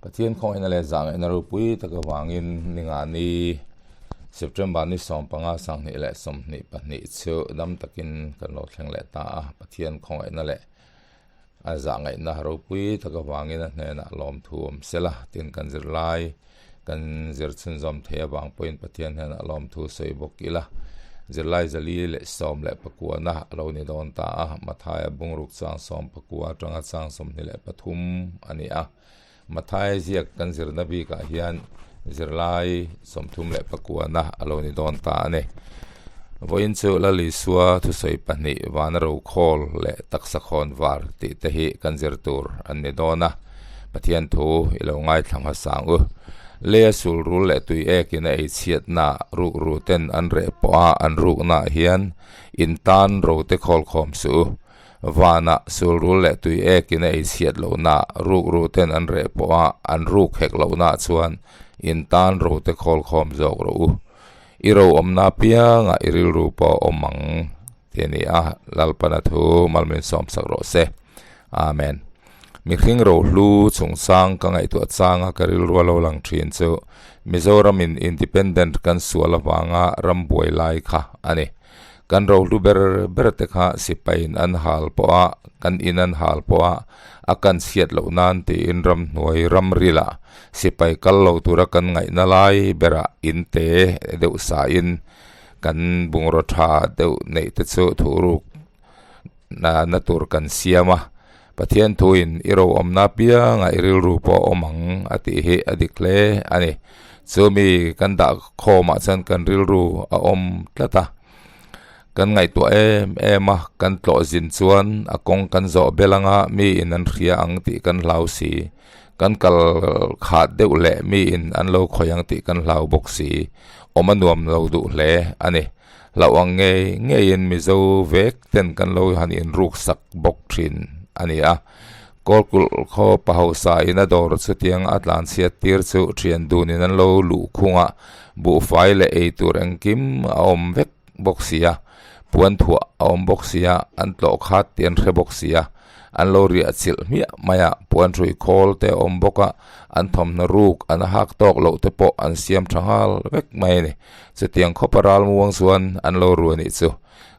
Pathian khawngaihna leh zahngaihna ropui tak avangin ningani September ni 15 2022 chu dam takin kan lo thleng leh ta a. Pathian khawngaihna leh a zahngaihna ropui tak avangin a hnenah lawmthu awm sela tin kan zirlai kan zir chhunzawm thei avang pawhin Pathian hnenah lawmthu sawi bawk ila. Zirlai 119 na a lo ni dawn ta a, Mathaia bungruk chang 19 atanga chang 23 a ni a. Mathaia ziak kan zirna bikah hian zirlai 39 na a lo ni dawn ta a ni. Vawiin chu Lal Isua thusawi pahnih vana rokhawl leh taksa khawn var tih te hi kan zir tur an ni dawn a. Pathian thu i lo ngaithla hmasa ang u. Leia sul rul leh tui ekin a ei chhiatna rukru ten an reh pawh a an ruknaah hian in tan rote khawlkhawm suh u. Vanah sul rul leh tui ekin a ei chhiat lohna rukru ten an reh pawh a an ruk hek lohnaah chuan in tan rote khawlkhawm zawk rawh u. I ro awmna apiangah i rilru pawh a awm ang tih a ni a, Lalpana thu malmin sawmsak rawh se. Amen. Mihring rohlu chungchang ka ngaihtuah changa ka rilru a lo lang thin chu Mizoramin independent kan sual avanga ram buai lai kha a ni. Kan rohlu ber ber te kha sipaiin an hal pawh a, kan in an hal pawh a, a kan chhiat loh nan tiin ramhnuai ramrilah sipai kal lo tura kan ngaihna lai berah in te deuh sain kan bungraw tha deuh neih te chu thuhruk na na tur kan siam a, Pathian thuin i ro awmna apiangah i rilru pawh a awm ang a tih hi a dik hle a ni. Chumi kan dah khawmah chuan kan rilru a awm tlat a, kan ngaihtuah em em a, kan tlawh zin chuan a kawng kan zawh bel anga miin an hria ang tih kan hlau si, kan kal khat deuh leh miin an lo khawih ang tih kan hlau bawk si, awm a nuam lo duh hle a ni. Hlauh ang ngei ngeiin Mizo vek ten kan lo han inruk sak bawk thin a ni a. Kawlkulh khaw pa hausa in a dawr chutiang a tlanchhiat tir chu thian dunin an lo luh khung a, buhfai leh eitur engkim a awm vek bawk si a, puan thuah a awm bawk si a, an tlawh khat tih an hre bawk si a. An lo riah chilh hmiah mai a, puan hrui khawl te a awm bawk a, an thawmhnaw ruk an hak tawk loh te pawh an siam tha nghal vek mai a ni. Chutiang khawpa ral muang chuan an lo ru a nih chu.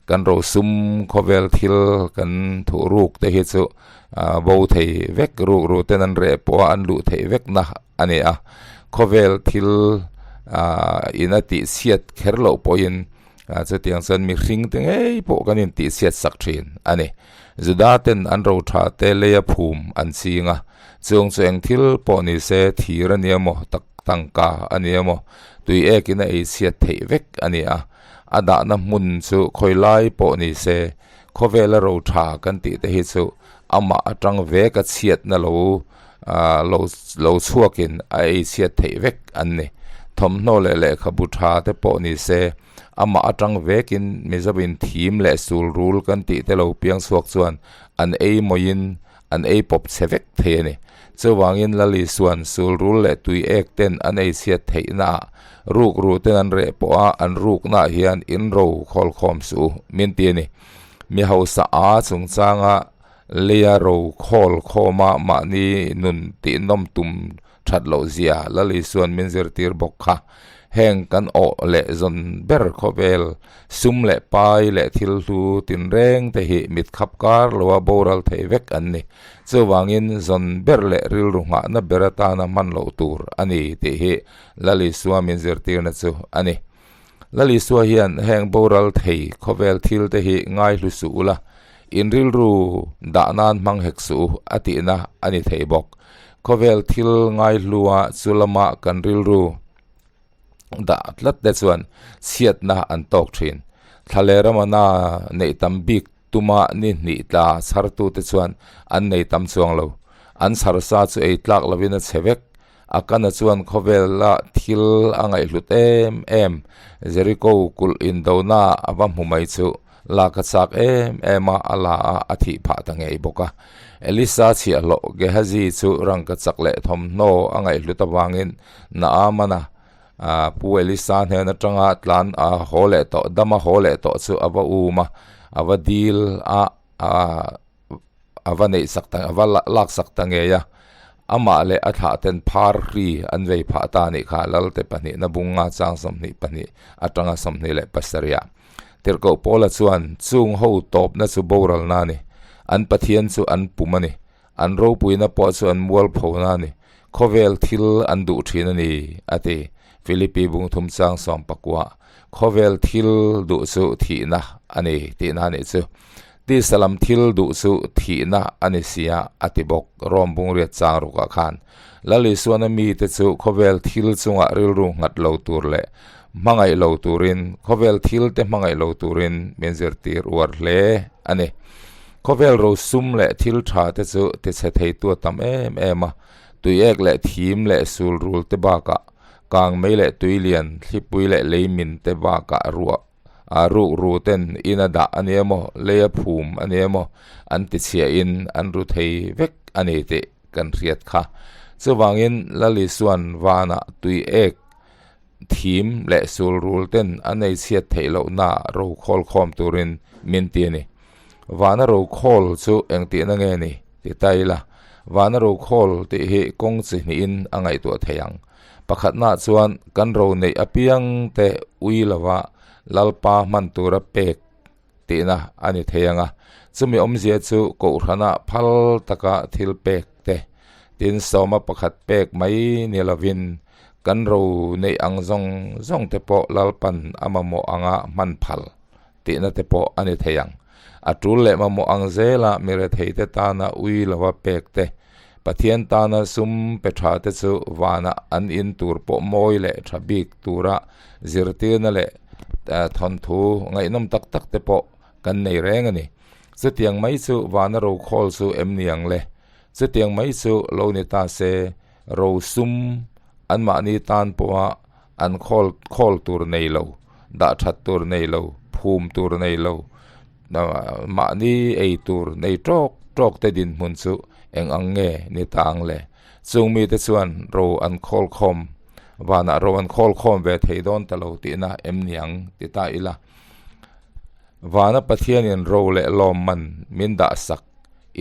Kan rosum khawvel thil kan thuh ruk te hi chu bo thei vek ruk ru ten an reh pawh a an luh theih vek na a ni a. Khawvel thil in a tih chhiat kher loh pawhin chutiang chuan mihring te ngei pawh kan intih chhiat sak thin a ni. Juda ten an ro tha te leia phum an ching a, chung chu eng thil pawh ni se thir a ni emaw tak tangka a ni emaw tui ekin a ei chhiat theih vek a ni a, a dahna hmun chu khawi lai pawh ni se khawvela ro tha kan tih te hi chu amah atang vek a chhiatna lo lo lo chhuakin a ei chhiat theih vek an ni. Thawmhnaw leh lehkhabu tha te pawh ni se amah atang vekin Mizovin thim leh sul rul kan tih te lo piang chhuak chuan an ei mawiin an ei pawp chhe vek thei a ni. Chuvangin Lali suan sul rul leh tui ek ten an ei chhiat theihnaah ruk ru ten an reh pawh a, an ruknaah hian in ro khawlkhawm suh u min ti a ni. Mi hausa a chungchanga leia ro khawl khawma mahni nun tihnawm tum that loh zia Lali suan min zirtir bawk kha. Heng kan awh leh zawn ber khawvel sum leh pai leh thil hlu tinreng te hi mit khap kar loa boral thei vek an ni. Chuvangin zawn ber leh rilru nghahna ber atana hman loh tur a ni tih hi Lali Sua min zirtirna chu a ni. Lali Sua hian heng boral thei khawvel thil te hi ngaihlu suh ula, in rilru dah nan hmang hek suh u a tihna a ni thei bawk. Khawvel thil ngaihlua chu lama kan rilru dah tlat te chuan chhiatna an tawk thin. Thla leh ramana neih tam bik tuma ni hnih tla chhartute chuan an nei tam chuang lo. An chhar sa chu ei tlak lovin a chhe vek. A kana chuan khawvela thil a ngaihhlut em em Jericho kulh indona a va hmu mai chu Lak a chak em em a, a la a, a thih phah ta ngei bawk a. Elisa chhiahhlawh Gehazi chu rangka chak leh thawmhnaw a ngaihhlut avangin Naamana pu Elisa hnen atanga tlan a haw leh tawh, dam a haw leh tawh chu a va um a, a va dil a, a va neih sak ta, a va lak sak ta ngei a. Amah leh a thlahten phar hri an vei phah ta a nih kha, Lalte pahnihna bunga chang 22 atanga 27 ah. Tirhkoh Paula chuan, Chung ho tawpna chu boralna a ni. An Pathian chu an pum a ni. An ropuina pawh chu an mualphona a ni. Khawvel thil an duh thin a ni, a ti. Philippi bungthum chang sawmpakua, Khawvel thil duh chu thihna a ni tihna a nih chu. Tisa lam thil duh chu thihna a ni sia, a ti bawk. Rome bungriat chang rukah khan Lal Isuana mite chu khawvel thil chungah rilru nghat lo tur leh hmangaih lo turin, khawvel thil te hmangaih lo turin min zirtir uar hle a ni. Khawvel rosum leh thil tha te chu tichhe theitu a tam em em a, tuiek leh thim leh sulrul te bakah kangmei leh tuilian, thlipui leh leimin te bakah ruah a ruk ru ten in a dah a ni emaw, lei a phum a ni emaw an tichhiahin an ru thei vek a ni tih kan hriat kha. Chuvangin Lal Isua'n vanah tuiek thim leh sulrul ten a nei chhiat theih lohna ro khawl khawm turin min ti a ni. Vana ro khawl chu engtihna nge ni ti ta ila, vana ro khawl tih hi kawng chi hnihin a ngaihtuah thei ang. Pakhatnaah chuan kan ro neih apiang te ui lova Lalpa hman tura pek tihna a ni thei ang a, chumi awmzia chu Kohhrana phal taka thil pek te, tin sawma pakhat pek mai ni lovin kan ro neih ang zawng zawng te pawh Lalpan a mamawh anga hman phal tihna te pawh a ni thei ang. A tul leh mamawh ang zela mi retheite tana ui lova pek te, Pathian tana sum pe tha te chu vanah an in tur pawh mawi leh tha bik tura zirtirna leh thawnthu ngaihnawm tak tak te pawh kan nei reng a ni. Chutiang mai chu vana rokhawl chu em ni ang le? Chutiang mai chu lo ni ta se, ro sum anmahni tan pawha an khawl khawl tur nei lo, dah that tur nei lo, phum tur nei lo, mahni ei tur nei tawk tawk te dinhmun chu eng ang nge ni ta ang le? Chung mite chuan ro an khawl khawm, vanah ro an khawl khawm ve thei dawn ta lo tihna em ni ang ti ta ila. Vana Pathianin ro leh lawmman min dah sak,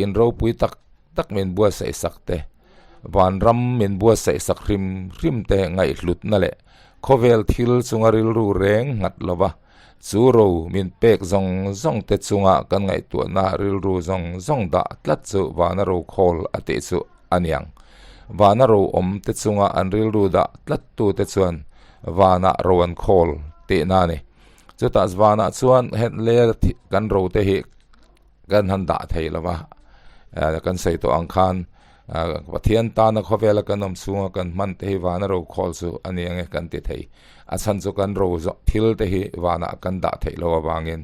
in ropui tak tak min buatsaih sak te, vanram min buatsaih sak hrim hrim te ngaihhlutna leh khawvel thil chunga rilru reng nghat lova chu ro min pek zawng zawng te chunga kan ngaihtuahna rilru zawng zawng dah tlat chu vana ro khawl a tih chu a niang. Vana ro awm te chunga an rilru dah tlat tu te chuan vanah ro an khawl tihna a ni. Chutah vanah chuan hetler kan ro te hi kan han dah thei lo va, kan sawi tawh ang khan Pathian tana khawvela kan awm chhunga kan hman te hi vana ro khawl chu a ni ang e kan ti thei. A chhan chu kan ro zawh thil te hi vanah kan dah theih loh avangin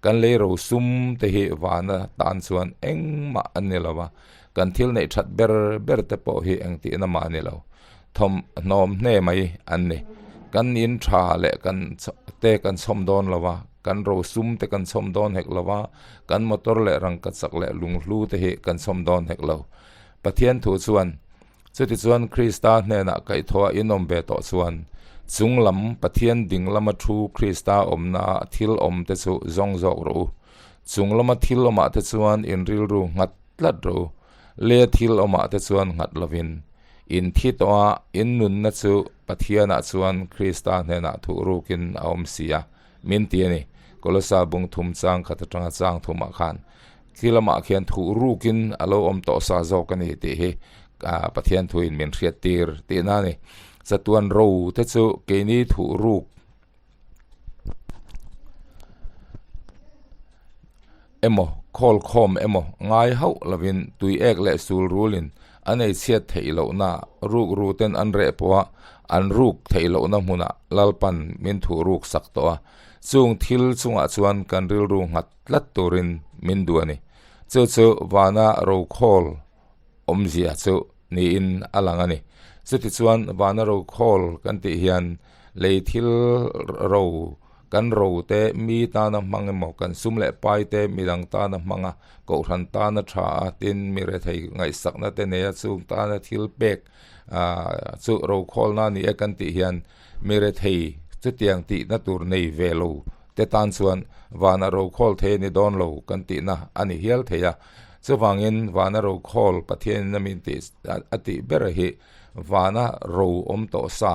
kan lei ro sum te hi vana tan chuan engmah an ni lo va, kan thil neih that ber ber te pawh hi engtihna mah a ni lo. Thawmhnawm hne mai an ni. Kan in tha leh kan te kan chhawm dawn lo va. Kan rosum te kan chhawm dawn hek lo va, kan motor leh rangkachak leh lunghlu te hi kan chhawm dawn hek lo. Pathian thu chuan, Chutichuan Krista hnenah kaihthawh a inawm ve tawh chuan, chung lam Pathian ding lama thu Krista awmna ah thil awm te chu zawng zawk rawh u. Chung lama thil awmah te chuan in rilru nghat tlat rawh u. Le thil awmah te chuan nghat lovin, in thi tawh a, in nunna chu Pathianah chuan Krista hnenah thuh rukin a awm si a. Min ti a ni. Kolosa bung thum chang khat atanga chang thumah khan khi lamah khian thuh rukin a lo awm tawh sa zawk a ni tih hi Pathian thuin min hriat tir tihna a ni. Chatuan ro te chu keini thuh ruk emaw khawl khawm emaw ngai hauh lovin tui ek leh sul rulin an ei chhiat theih lohna ruk ru ten an reh pawh a, an ruk theih lohna hmunah Lalpan min thuh ruk sak tawh a, chung thil chungah chuan kan rilru nghat tlat turin min duh a ni. Chu chu vana rokhawl awmzia chu niin a lang a ni. Chutichuan vana rokhawl kan tih hian lei thil ro Kan ro te mi tana hmang emaw, kan sum leh pai te midang tana hmang a, kohhran tana tha a, tin mi rethei ngaihsakna te nei a, chung tana thil pek chu rokhawlna a ni e kan tih hian mi rethei chutiang tihna tur nei ve lo te tan chuan vanah rokhawl thei a ni dawn lo kan tihna a ni hial thei a. Chuvangin vana ro khawl Pathianin a min tih a tih ber hi vana ro awm tawh sa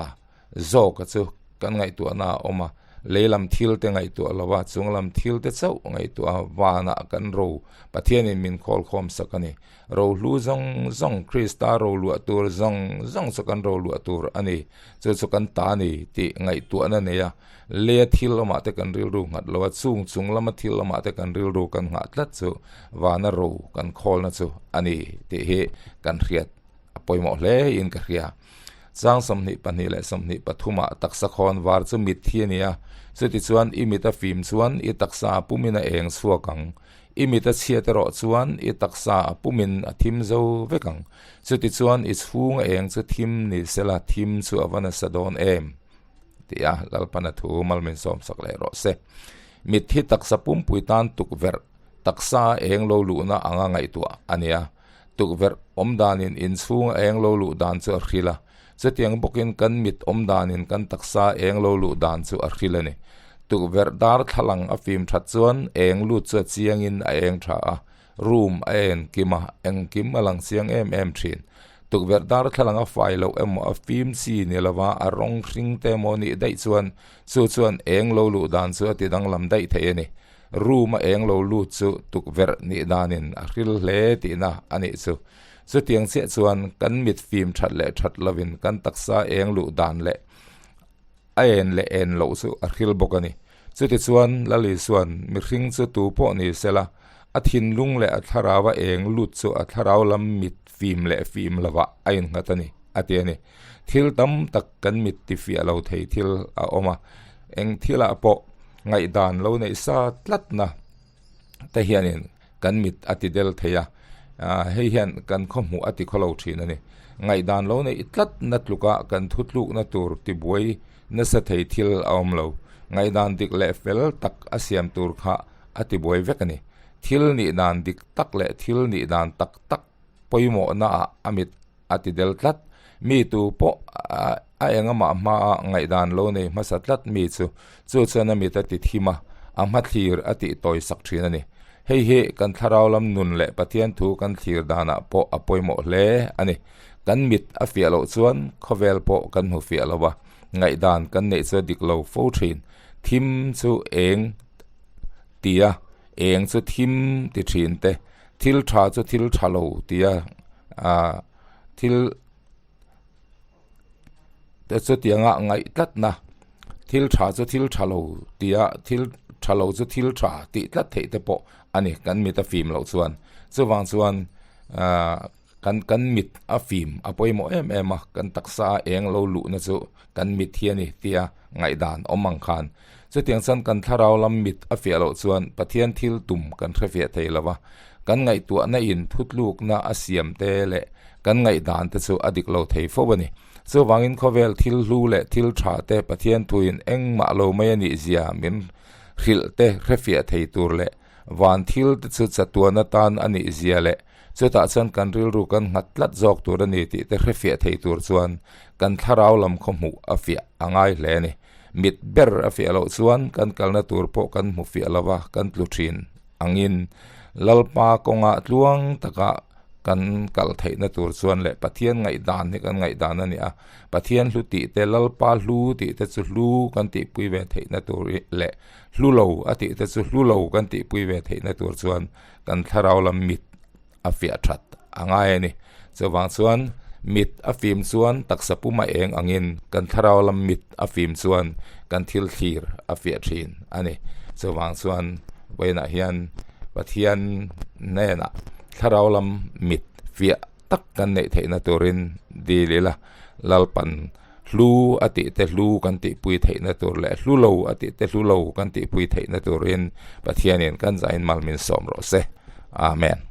zawka chu kan ngaihtuahna a awm a, lei lam thil te ngaihtuah lo a, chung lam thil te chauh ngaihtuah a, vanah kan ro Pathianin min khawl khawm sak a ni. Ro hlu zawng zawng, Krista ro luah tur zawng zawng chu kan ro luah tur a ni, chu chu kan ta a ni tih ngaihtuahna nei a, leia thil lamah te kan rilru nghat lo a, chung chung lama thil lamah te kan rilru kan nghah tlat chu vana ro kan khawlna chu a ni tih hi kan hriat a pawimawh hle in ka hria. Chang 22 leh 23 ah taksa khawn var chu mit hi a ni a, chutichuan i mit a fim chuan i taksa a pumin a eng chhuak ang. I mit a chhiat erawh chuan i taksa a pumin a thim zo vek ang. Chutichuan i chhung a eng chu thim ni sela thim chu a va nasa dawn em? Tih a Lalpana thu malmin sawmsak leh rawh se. Mitthi taksa pumpui tan tukverh taksa a eng lo luhna anga ngaihtuah a nia. Tukverh awm danin inchhung a eng lo luh dan chu a hril a, chutiang bawkin kan mit awm danin kan taksa eng lo luh dan chu a hril a ni. Tukverh darthlalang a fim that chuan eng lut chu a chiangin a eng tha a, room a en kim a, engkim a lang chiang em em thin. Tukverh darthlalang a fai loh emaw a fim chi ni lova a rawng hring te emaw nih daih chuan chu chuan eng lo luh dan chu a ti danglam daih thei a ni. Room a eng lo lut chu tukverh nih danin a hril hle tihna a nih chu. Chutiang chiah chuan kan mit fim that leh that lovin kan taksa eng luh dan leh a en leh en loh chu a hril bawk a ni. Chutichuan Lali chuan mihring chu tu pawh ni sela a thinlung leh a thlarau a eng lut chu a thlarau lam mit fim leh fim lovah a innghat a ni a ti a ni. Thil tam tak kan mit tifiah lo thei thil a awm a, eng thilah pawh ngaihdan lo neih sa tlatna te hianin kan mit a ti del thei a, hei hian kan khawhmuh a ti khaw lo thin a ni. Ngaihdan lo neih tlatna tluka kan thutlukna tur tibuai nasa thei thil a awm lo. Ngaihdan dik leh fel tak a siam tur kha a tibuai vek a ni. Thil nih dan dik tak leh thil nih dan tak tak pawimawhna ah a mit a ti del tlat. Mi tu pawh a engamah hmaa ngaihdan lo nei hmasa tlat mi chu chu chuan a mit a ti thim a, a hmathlir a tih tawi sak thin a ni. Hei hi kan thlarau lam nun leh Pathian thu kan thlir danah pawh a pawimawh hle a ni. Kan mit a fiah loh chuan khawvel pawh kan hmu fiah lo a, ngaihdan kan neih chu a dik lo fo thin. Thim chu eng tia eng chu thim ti thin te, Thil tha chu thil tha lo tia ah thil te chutianga ngaih tlatna thil tha chu thil tha lo tia thil tha lo chu thil tha tih tlat theih te pawh a ni kan mit a fim loh chuan chuvang chuan ah kan kan mit a fim a pawimawh em em a kan taksa a eng lo luhna chu kan mit hi a ni tia ngaihdan awm ang khan. Chutiang chuan kan thlarau lam mit a fiah loh chuan Pathian thil tum kan hre fiah thei lo va, kan ngaihtuahna in thutlukna a siam te leh kan ngaihdan te chu a dik lo thei fo a ni. Chuvangin khawvel thil hlu leh thil tha te Pathian thuin engmah lo mai a nih zia min hrilh te hre fiah thei tur leh van thil te chu chatuan atan a nih zia leh chutah chuan kan rilru kan nghat tlat zawk tur a ni tih te hre fiah thei tur chuan kan thlarau lam khaw hmuh a fiah a ngai hle a ni. Mit ber a fiah loh chuan kan kalna tur pawh kan hmu fiah lo va, kan tlu thin angin Lalpa kawngah tluang taka kan kal theihna tur chuan leh Pathian ngaihdan hi kan ngaihdan a ni a, Pathian hlu tih te, Lalpa hlu tih te chu hlu kan tihpui ve theihna tur leh hlu lo a tih te chu hlu lo kan tihpui ve theihna tur chuan kan thlarau lam mit a fiah that a ngai a ni. Chuvang chuan mit a fim chuan taksa pum a eng angin kan thlarau lam mit a fim chuan kan thil thlir a fiah thin a ni. Chuvang chuan vawiinah hian Pathian hnenah thlarau lam mit fiah tak kan neih theihna turin dil ila Lalpan hlu a tih te hlu kan tihpui theihna tur leh hlu lo a tih te hlu lo kan tihpui theihna turin Pathianin kan zain mal min sawm rawh se. Amen.